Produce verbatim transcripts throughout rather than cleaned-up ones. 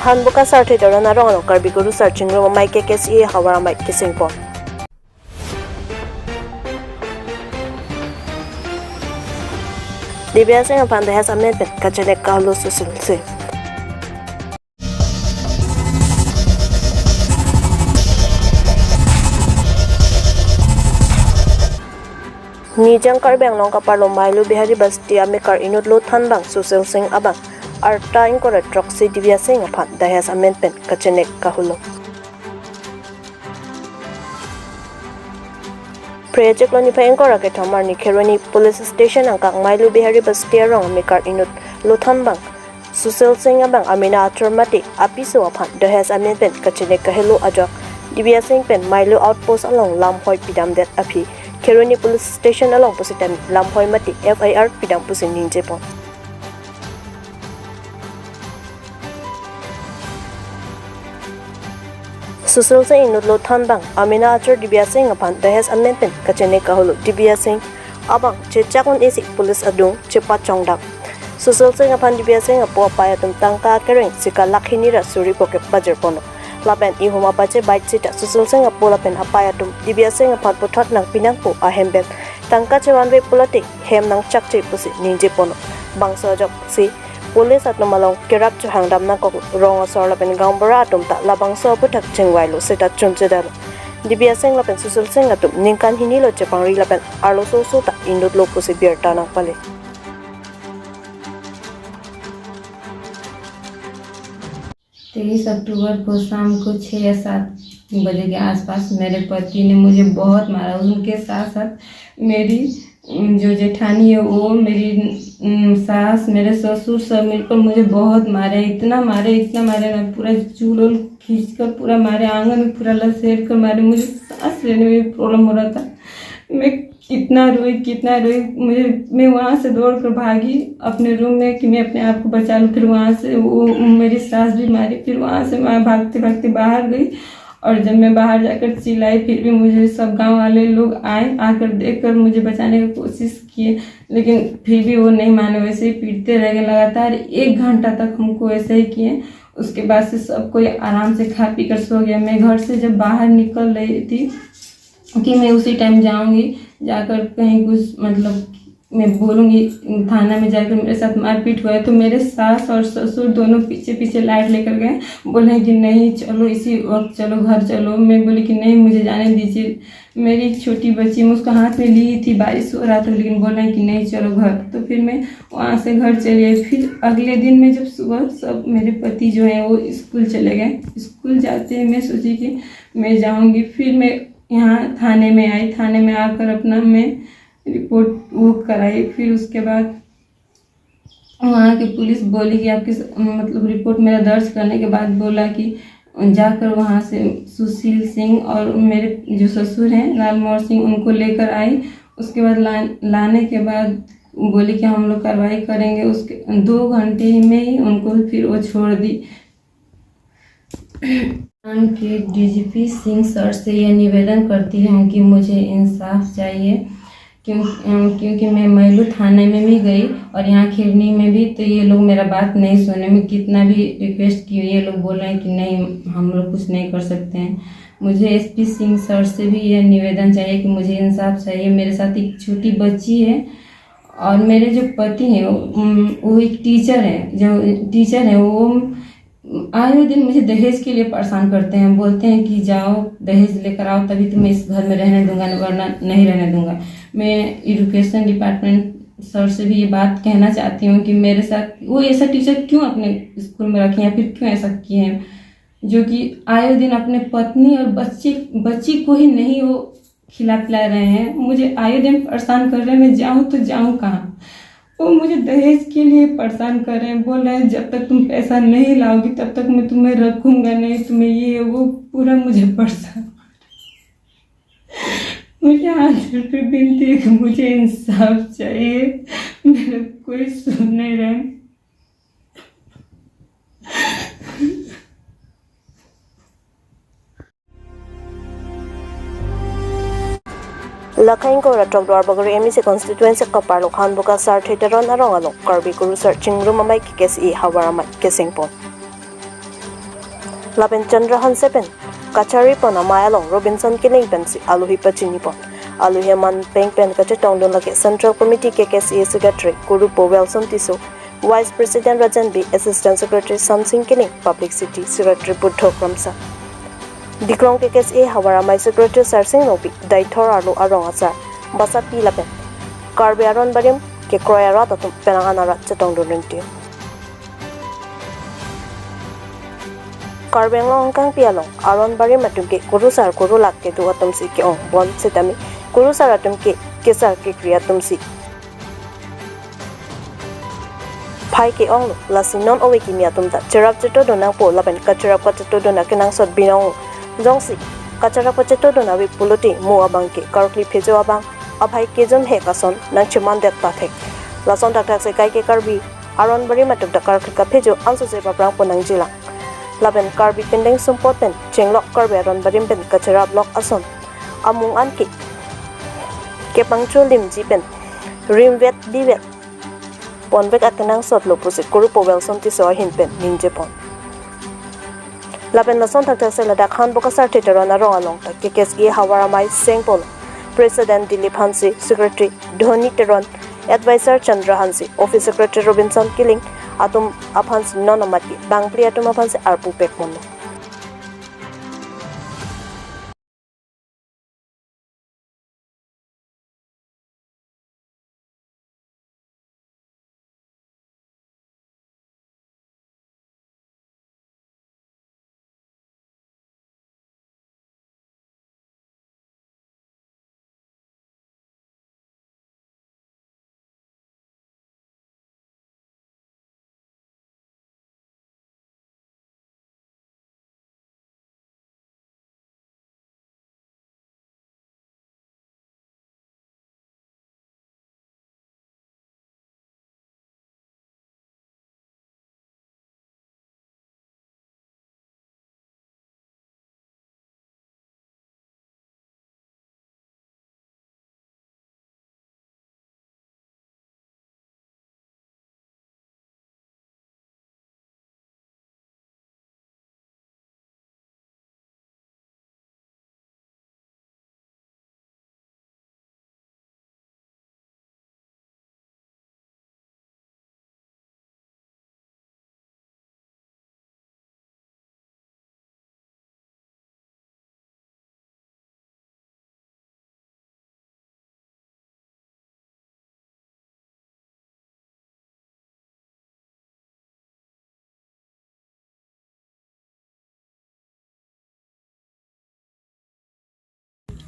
Khanboka Sarthe Teron arong along Karbi Kurusar Chingrum Amei K K C A havar amei kesengpon. Divya Singh aphan Dahej amen pen kachenek kahelo Sushil Singh. Nijang Karbi Anglong kaparlo Mailu Bihari Basti amekar inut lo thanbang Sushil Singh abang arta ingkoi ra throksi Divya Singh aphan Dahej amen pen kachenek kahelo. Phre achiklo niphai ingkoi ra kethom arni Kheroni Police Station angkang Mailu Bihari Basti arong amekar inut lo thanbang Sushil Singh abang amena achor mate apiso aphan Dahej amen pen kachenek kahelo ajok Divya Singh pen Mailu outpost along lamhoi pidamdet aphi Kheroni Police Station along pusitame lamhoi mate F I R pidam pusi ningjepon. Sushil Singh inut lo thanbang amena achor Divya Singh aphan Dahej amen pen kachenek kahelo. Divya Singh abang chechak un-esi police adung chepachongdak. Sushil Singh aphan Divya Singh apo apai atum tangka akereng sika lakh hini ra suri phokep pajirponlo. Lapen ihum apache bike sita Sushil Singh apo lapen apai atum Divya Singh aphan puthot nangpi nangpo ahem pen tangka chevanve pulote hem nangchakche pusi ningjeponlo. Bangso ajoksi police atum along kerap chohangdam nangkok rong asor lapen gaonbura atum ta labangso aphuthak chingvailo seta chunchedetlo. Divya Singh lapen Sushil Singh atum ningkan hini lo chepangri lapen arloso oso ta inut lo pusi birta nangpale. तेईस अक्टूबर को शाम को छः या सात बजे के आसपास मेरे पति ने मुझे बहुत मारा। उनके साथ साथ मेरी, उम, जो जेठानी है, वो मेरी, उम, सास, मेरे ससुर सब मिलकर मुझे बहुत मारे, इतना मारे, इतना मारे ना, पूरा चूल वूल खींच कर पूरा मारे, आंगन में पूरा लसेर कर मारे। मुझे सांस लेने में प्रॉब्लम हो रहा था। मैं कितना रोई, कितना रोई, मुझे, मैं वहाँ से दौड़ कर भागी अपने रूम में कि मैं अपने आप को बचा लूँ। फिर वहाँ से वो मेरी सास भी मारी, फिर वहाँ से मैं भागते भागते बाहर गई। और जब मैं बाहर जाकर चिल्लाई, फिर भी मुझे सब गांव वाले लोग आए, आकर देख कर मुझे बचाने की कोशिश किए, लेकिन फिर भी वो नहीं माने, वैसे ही पीटते रह गए। लगातार एक घंटा तक हमको ऐसे ही किए। उसके बाद से सब कोई आराम से खा पी कर सो गया। मैं घर से जब बाहर निकल रही थी कि मैं उसी टाइम जाऊंगी, जाकर कहीं कुछ, मतलब, मैं बोलूंगी, थाना में जाकर मेरे साथ मारपीट हुआ है। तो मेरे सास और ससुर दोनों पीछे पीछे लाइट लेकर गए, बोले कि नहीं, चलो इसी वक्त चलो, घर चलो। मैं बोली कि नहीं, मुझे जाने दीजिए। मेरी एक छोटी बच्ची, मैं उसको हाथ में ली थी, बारिश हो रहा था, लेकिन बोला कि नहीं, चलो घर। तो फिर मैं वहाँ से घर चली आई। फिर अगले दिन में जब सुबह सब मेरे पति जो हैं, वो स्कूल चले गए। स्कूल जाते ही मैं सोची कि मैं जाऊँगी। फिर मैं यहाँ थाने में आई, थाने में आकर अपना मैं रिपोर्ट वो कराई। फिर उसके बाद वहाँ की पुलिस बोली कि आपकी स-, मतलब, रिपोर्ट मेरा दर्ज करने के बाद बोला कि जाकर वहाँ से सुशील सिंह और मेरे जो ससुर हैं लालमोहर सिंह, उनको लेकर आई। उसके बाद ला-, लाने के बाद बोली कि हम लोग कार्रवाई करेंगे। उसके दो घंटे में ही उनको फिर वो छोड़ दी। पाकिस्तान के डीजीपी सिंह सर से यह निवेदन करती हूँ कि मुझे इंसाफ चाहिए, क्यों, अ, क्योंकि मैं मैलू थाने में भी गई और यहाँ खिरनी में भी, तो ये लोग मेरा बात नहीं सुने। मैं कितना भी रिक्वेस्ट की, ये लोग बोल रहे हैं कि नहीं, हम लोग कुछ नहीं कर सकते हैं। मुझे एसपी सिंह सर से भी यह निवेदन चाहिए कि मुझे इंसाफ चाहिए। मेरे साथ एक छोटी बच्ची है और मेरे जो पति हैं, वो, उम, वो एक टीचर है, जो टीचर है, वो आए दिन मुझे दहेज के लिए परेशान करते हैं, बोलते हैं कि जाओ दहेज लेकर आओ, तभी तुम्हें इस घर में रहने दूंगा, वरना नहीं रहने दूंगा। मैं एजुकेशन डिपार्टमेंट सर से भी ये बात कहना चाहती हूँ कि मेरे साथ वो ऐसा टीचर क्यों अपने स्कूल में रखे या फिर क्यों ऐसा किए हैं, जो कि आए दिन अपने पत्नी और बच्चे, बच्ची को ही नहीं वो खिला पिला रहे हैं, मुझे आए दिन परेशान कर रहे हैं, मैं जाऊँ तो जाऊँ कहाँ? वो मुझे दहेज के लिए परेशान कर रहे हैं, बोल रहे हैं, "जब तक तुम पैसा नहीं लाओगी, तब तक मैं तुम्हें रखूंगा नहीं, तुम्हें ये वो।" पूरा मुझे परेशान कर रहे हैं। मुझे हाथ जोड़ के विनती है कि मुझे इंसाफ चाहिए, मेरा कोई सुन नहीं रहा है। Lakhang ko ratok Duarbagori M A C constituency kaparlo Khanboka Sarthe Teron arong along Karbi Kurusar Chingrum Amei K K C A havar amei kesengpon. Lapen Chandra Hanse pen kachari pon amei along Robinson Killing pensi alohi pachini pon. Alohi aman peng pen kachetongdun lake Central Committee K K C A Secretary Kurupo Welson Tisso, Vice President Rajan Bey, Assistant Secretary Samsing Killing, Publicity Secretary Buddho Kramsa. Dikrong K K C A havar amei Secretary Sarsing Nokbi, Daithor arlo arong asar, basapi lapen Karbi aron barim kekroi arat atum penang an arat chetongdun rinti. Karbi Anglong angkangpi along aron barim atum ke kurusar kurulak kedo atumsi ke-ong bon setame kurusar atum ke kesar kekri atumsi phai ke-onglo. Lasi non ove kimi atum ta cherap chetodun nangpo lapen kacherap kachetodun akenangsot binong. Jongsi kacherap kachetodun ave pulote mo abang ke karkli phejo abang aphai kejum hek ason nangchemandet ta thek. Lason thakthak se kaike Karbi aron barim atum ta karkli kaphejo ansose paprang pon nangjilang. Lapen Karbi pendeng sumpot pen chenglok Karbi aron barim pen kacherap lok ason amung an ke kepangcho limji pen rimvet divet ponvek akenangsotlo pusi Kurupo Welson Tisso ahin pen ningje pon. Lapen lason thakthak se ladak Hanbokasar Theater arong along ta K K C A havar amei Seng Polo, President Dilip Hanse, Secretary Dhoni Teron, Advisor Chandra Hanse, Office Secretary Robinson Killing atum aphansi non amat ke bangphli atum aphansi arpu pek ponlo.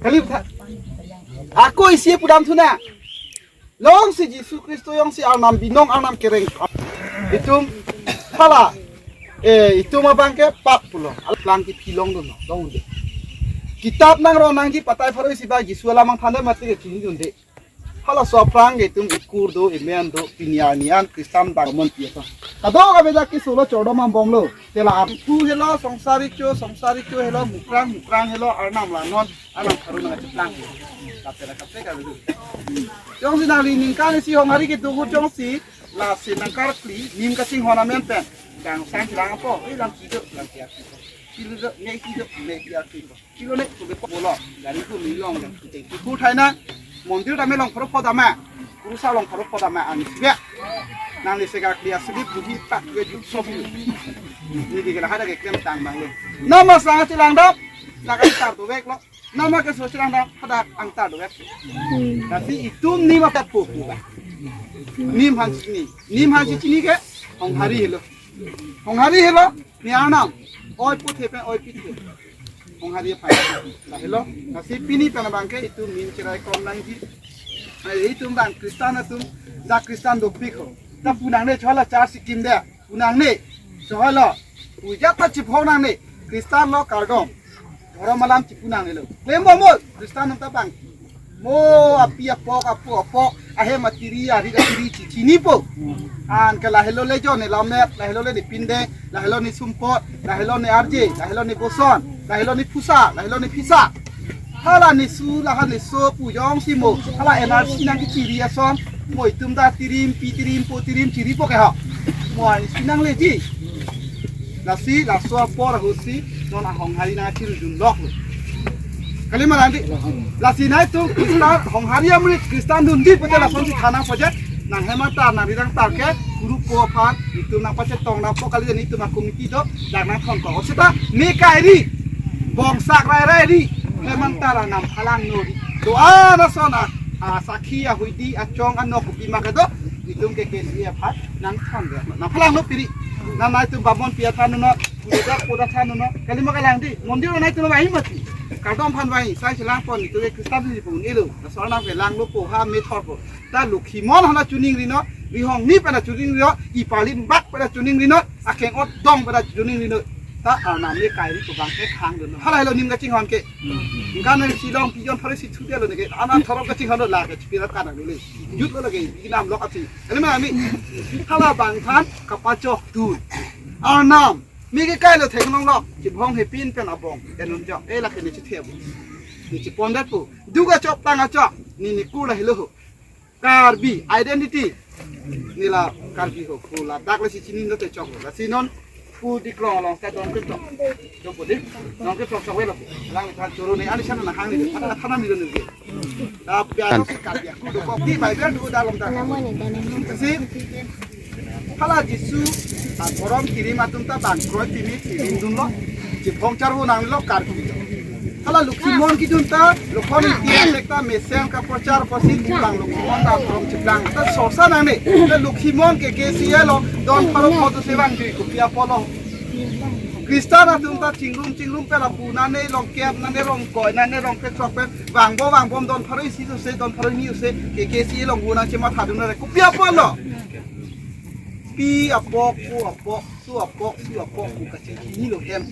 Kali tha. Ako isi pudam thuna. Longsi Jisu Khristo jongsi arnam binong arnam kereng. Itum hala. Eh, itum abang ke pap pulo. Alang ke pilong dun, dong dun. Kitab nang ro nangji patai pharo isi ba Jisu alam ang thanda mati ke chini dunde. Halaso aphrang ke itum ikur do, imen do, pini arni an Kristan bang mon piya ta. Kadokave dak ke solo chodom ambomlo. Tela arthu helo, songsari cho, songsari cho helo, mukrang, mukrang helo, arnam la non, arnam tharu nang cheplang. Kapte la kapte ka du. Jongsi nangli ningkan isi honghari kedo ahut jongsi, lasi nangkarkli, nim kachinghon amen pen. Kangsang langpo, eh, lang kido, lang kiak. Kido, ne kido, ne kiak kido. Kilo ne, tu beko bolo, gari ko milong, yang putih. Kikur thaina, mondir tame long pharo phodama, kurusar long pharo phodama, ang siya. Nangli sega klia sedip, buhi tak, gue juk sobu. Ni di kela hada ke klem tang bang le. Nama sangat silang dap, nak angtar tu bek lo. Nama ke so silang dap, hada angtar tu bek. Tapi itum nim apa pupu ba. Nim hanchini, nim hanchini ke, honghari helo. Honghari helo, ni arnam. Oi puthe pen, oi pithe. Honghari phai. Lahelo, lasi pini pen abang ke itum nim cherai kom nangji. Ai, itum bang Kristan atum, dak Kristan dopik ho. Dak punang ne chola char sikim de. Punang ne, chola. Puja ta chiphok nang ne. Kristan lo kardom. Dhorom alam chipu nang ne lo. Klem bomlo, Kristan nang ta bang. Mo api apok, apo apok, ahem atiri, arit atiri, chi-, chinipo. An ke lahelo le jon ne lamet, lahelo le ne pinde, lahelo ne sumpot, lahelo ne arje, lahelo ne boson, lahelo ne phusa, lahelo ne phisa. Hala ne su, laha ne so, pu jongsi mo. Hala N R C nang kechiri ason, mo itum ta tirim, pi tirim, po tirim, chiripo ke ha. Mo ani si nang leji. Lasi laso apor ahut si non ahonghari nangchirujun loklo. Kali ma lang dei. Lasi nangtum Christian honghari amrit Christian dunde pute lasonsi than nangpaje, nang hem atar nang rirang atar ke kurupo aphan netum nangpachetong nangpo kali, netum a-committee do, dak nangthonkok. Seta me kairi, bongsak rairai ri, hem atar nangphalangno ri. Do-an ason a, asakhi, ahoidi, achong, anok kopima kedo, netum ke KSA aphan nangthon re, nangphalangno piri. Nang nangtum bamon pi athan non, puja dak puja than non. Kali ma kalang dei, mondir nangtum vangji mati. Kardom aphan vangji, sai si langpon, netum ke Christian dunji pu un-elo. Laso arnam ke langlo po ha me thorpo. Ta Lokhimon aphan nangchiningri non, Rihongni pen nangchiningri non, Iparlin bak pen nangchiningri non, akeng ot dong pen nangchiningri non. Ta arnam me kairi ko bang ke khang dun. Hala helo nim kachinghon ke. Ingkan nang si long pijon pharo isi thudetlo neke. Anan thorok kachinghon lo la ke chipira kanang le. Jutlo lake, inam lok ati. Kali ma lang dei. Hala bang than kapachok tu. Arnam. Me ke kailo theklong lok. Chibhong hepin pen abong. Enun jok. E lake ne chithe bu. Ne chipondetpo. Duk achok tang achok. Ne ne kur la helo ho. Karbi identity. Ne la Karbi ho. Pu ladak lasi chini no te chok. Lasi non pu diklong along ta don ketok. Jompo dei. Don ketok chok velo. Lang than choro ne ani sana nahang ne. Thana thana mi don ne. Ta biar Karbi aku dokok dei Bible do dalom ta. Lasi hala Jisu adhorom kirim atum ta bang kroi pimi kirim dunlo. Chibhong charvo nanglo Karbi. Hala Lokhimon kidun ta, Lokhon iti asek ta mesen kaprachar apotsi pulang Lokhimon ta adhorom chiplang. Ta sorsa nangne. Ta Lokhimon ke KSA along don pharo photo se vangji kopi apotlo. Christian atum ta chingrum chingrum pen lapu nane rong kep, nane rong koi, nane rong kep chok pen vangbo vangbom don pharo isi sose, don pharo hini sose, ke KSA along hu nangchematha dun nare kopi apotlo. Pi apok, pu apok, su apok, su apok, pu kachingki lo hem.